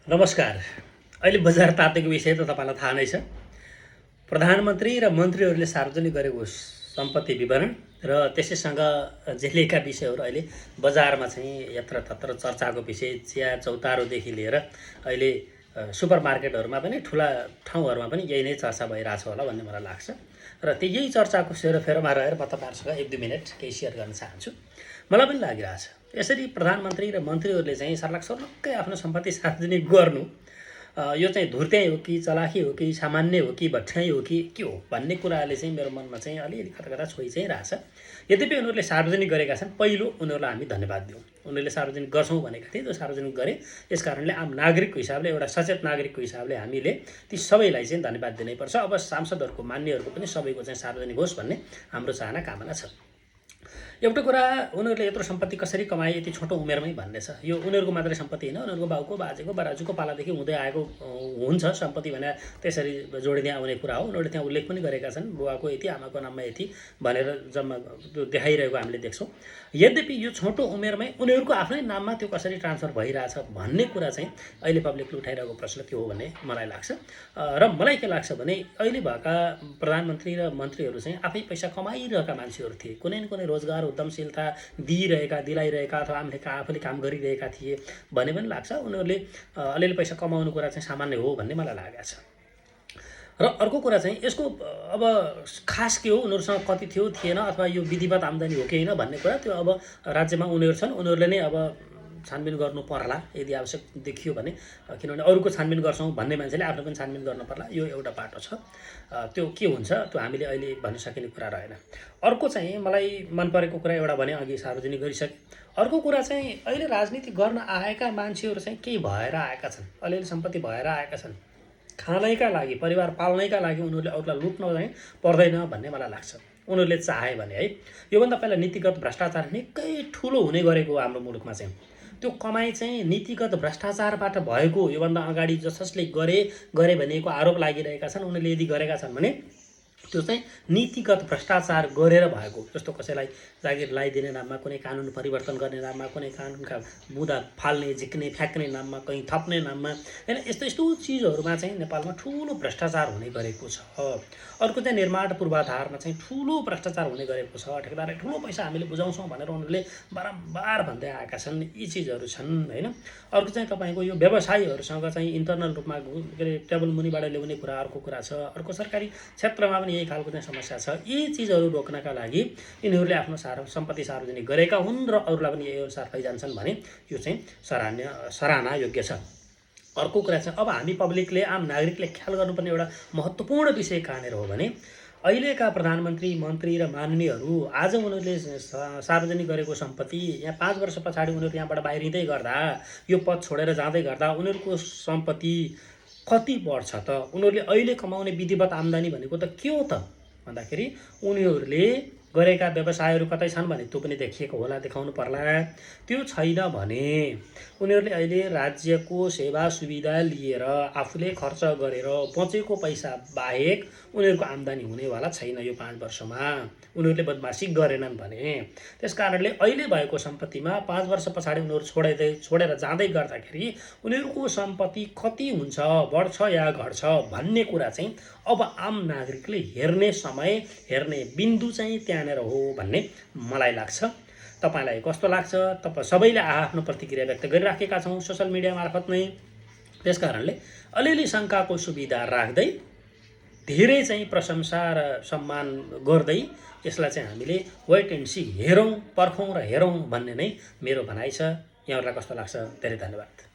नमस्कार। अहिले बजार तातेको विषय त तपाईँलाई थाहा नै छ। प्रधानमन्त्री र मन्त्रीहरूले सार्वजनिक गरेको सम्पत्ति विवरण र त्यसैसँग जेलेका विषयहरू अहिले बजारमा चाहिँ यत्रतत्र चर्चाको विषय, चिया चौतारोदेखि लिएर अहिले सुपरमार्केटहरूमा पनि ठुला ठाउँहरूमा पनि यही नै चर्चा भइरहेछ होला भन्ने मलाई लाग्छ। र यही चर्चाको सेरोफेरोमा रहेर म तपाईँहरूसँग 1-2 मिनट केही सेयर गर्न चाहन्छु। मलाई पनि लागिरहेछ यसरी प्रधानमन्त्री र मन्त्रीहरूले चाहिँ सर्लक्कै आफ्नो सम्पत्ति सार्वजनिक गर्नु यो चाहिँ धुर्त्याइ हो कि चलाखी हो कि सामान्य हो कि भठ्याइ हो कि के हो भन्ने कुराले चाहिँ मेरो मनमा चाहिँ अलिअलि कता छोइ चाहिँ रहेछ। यद्यपि उनीहरूले सार्वजनिक गरेका छन्, पहिलो उनीहरूलाई हामी धन्यवाद दिउँ। उनीहरूले सार्वजनिक गर्छौँ भनेका थिए, त्यो सार्वजनिक गरे। यस कारणले आम नागरिकको हिसाबले, एउटा सचेत नागरिकको हिसाबले हामीले ती सबैलाई चाहिँ धन्यवाद दिनैपर्छ। अब सांसदहरूको, मान्यहरूको पनि सबैको चाहिँ सार्वजनिक होस् भन्ने हाम्रो चाहना कामना छ। एउटा कुरा, उनीहरूले यत्रो सम्पत्ति कसरी कमाए यति छोटो उमेरमै भन्ने छ। यो उनीहरूको मात्रै सम्पत्ति होइन, उनीहरूको बाउको, बाजेको, बराजुको पालादेखि हुँदै आएको हुन्छ। सम्पत्ति भने त्यसरी जोडिँदै आउने कुरा हो। उनीहरूले त्यहाँ उल्लेख पनि गरेका छन्, बुवाको यति, आमाको नाममा यति भनेर जम्मा त्यो देखाइरहेको हामीले देख्छौँ। यद्यपि यो छोटो उमेरमै उनीहरूको आफ्नै नाममा त्यो कसरी ट्रान्सफर भइरहेछ भन्ने कुरा चाहिँ अहिले पब्लिकले उठाइरहेको प्रश्न के हो भन्ने मलाई लाग्छ। र मलाई के लाग्छ भने अहिले भएका प्रधानमन्त्री र मन्त्रीहरू चाहिँ आफै पैसा कमाइरहेका मान्छेहरू थिए। कुनै न कुनै रोजगार, उद्यमशीलता दिलाइरहेका अथवा आफूले काम गरिरहेका थिए भन्ने पनि लाग्छ। उनीहरूले अलिअलि पैसा कमाउनु कुरा चाहिँ सामान्य हो भन्ने मलाई लागेको छ। र अर्को कुरा चाहिँ यसको अब खास के हो, उनीहरूसँग कति थियो थिएन, अथवा यो विधिवत आम्दानी हो कि होइन भन्ने कुरा त्यो अब राज्यमा उनीहरू छन्, उनीहरूले नै अब छानबिन गर्नु पर्ला यदि आवश्यक देखियो भने। किनभने अरूको छानबिन गर्छौँ भन्ने मान्छेले आफ्नो पनि छानबिन गर्नु पर्ला, यो एउटा बाटो छ। त्यो के हुन्छ त्यो हामीले अहिले भन्न सकिने कुरा रहेन। अर्को चाहिँ मलाई मन परेको कुरा एउटा भने, अघि सार्वजनिक गरिसके। अर्को कुरा चाहिँ अहिले राजनीति गर्न आएका मान्छेहरू चाहिँ केही भएर आएका छन्, अलिअलि सम्पत्ति भएर आएका छन्। खानैका लागि, परिवार पाल्नैका लागि उनीहरूले अरूलाई लुट्न चाहिँ पर्दैन भन्ने मलाई लाग्छ। उनीहरूले चाहे भने है, योभन्दा पहिला नीतिगत भ्रष्टाचार निकै ठुलो हुने गरेको हाम्रो मुलुकमा चाहिँ त्यो कमाइ चाहिँ नीतिगत भ्रष्टाचारबाट भएको। योभन्दा अगाडि जसले गरे भनेको आरोप लागिरहेका छन्, उनीहरूले यदि गरेका छन् भने त्यो चाहिँ नीतिगत भ्रष्टाचार गरेर भएको। जस्तो कसैलाई जागिर लगाइदिने नाममा, कुनै कानुन परिवर्तन गर्ने नाममा, कुनै कानुनका बुँदा फाल्ने, झिक्ने, फ्याँक्ने नाममा, कहीँ थप्ने नाममा, होइन, यस्तो चिजहरूमा चाहिँ नेपालमा ठुलो भ्रष्टाचार हुने गरेको छ। अर्को चाहिँ निर्माण पूर्वाधारमा चाहिँ ठुलो भ्रष्टाचार हुने गरेको छ। ठेकेदारलाई ठुलो पैसा हामीले बुझाउँछौँ भनेर उनीहरूले बारम्बार भन्दै आएका छन्। यी चिजहरू छन्, होइन। अर्को चाहिँ तपाईँको यो व्यवसायीहरूसँग चाहिँ इन्टरनल रूपमा के अरे टेबल मुनिबाट ल्याउने कुरा अर्को कुरा छ। अर्को सरकारी क्षेत्रमा पनि यही खालको चाहिँ समस्या छ। यी चिजहरू रोक्नका लागि यिनीहरूले आफ्नो सम्पत्ति सार्वजनिक गरेका हुन् र अरूलाई पनि यही अनुसार लैजान्छन् भने यो चाहिँ सराहना योग्य छ। अर्को कुरा चाहिँ अब हामी पब्लिकले, आम नागरिकले ख्याल गर्नुपर्ने एउटा महत्त्वपूर्ण विषय कहाँनिर हो भने अहिलेका प्रधानमन्त्री, मन्त्री र माननीयहरू आज उनीहरूले सार्वजनिक गरेको सम्पत्ति यहाँ 5 वर्ष पछाडि उनीहरू यहाँबाट बाहिरिँदै गर्दा, यो पद छोडेर जाँदै गर्दा उनीहरूको सम्पत्ति कति बढ्छ त? उनीहरूले अहिले कमाउने विधिवत आम्दानी भनेको त के हो त भन्दाखेरि उनीहरूले गरेका व्यवसायहरू कतै छन् भने त्यो पनि देखिएको होला, देखाउनु पर्ला। त्यो छैन भने उनीहरूले अहिले राज्यको सेवा सुविधा लिएर आफूले खर्च गरेर बचेको पैसा बाहेक उनीहरूको आम्दानी हुनेवाला छैन यो 5 वर्षमा। उनीहरूले बदमासी गरेनन् भने। त्यस कारणले अहिले भएको सम्पत्तिमा 5 वर्ष पछाडि उनीहरू छोडेर जाँदै गर्दाखेरि उनीहरूको सम्पत्ति कति हुन्छ, बढ्छ या घट्छ भन्ने कुरा चाहिँ अब आम नागरिकले हेर्ने समय, हेर्ने बिन्दु चाहिँ त्यहाँनिर हो भन्ने मलाई लाग्छ। तपाईँलाई कस्तो लाग्छ? तपाईँ सबैले आफ्नो प्रतिक्रिया व्यक्त गरिराखेका छौँ सोसल मिडिया मार्फत नै। त्यस कारणले अलिअलि शङ्काको सुविधा राख्दै, धेरै चाहिँ प्रशंसा र सम्मान गर्दै यसलाई चाहिँ हामीले वेट एन्ड सी, हेरौँ, पर्खौँ र हेरौँ भन्ने नै मेरो भनाइ छ। यहाँहरूलाई कस्तो लाग्छ? धेरै धन्यवाद।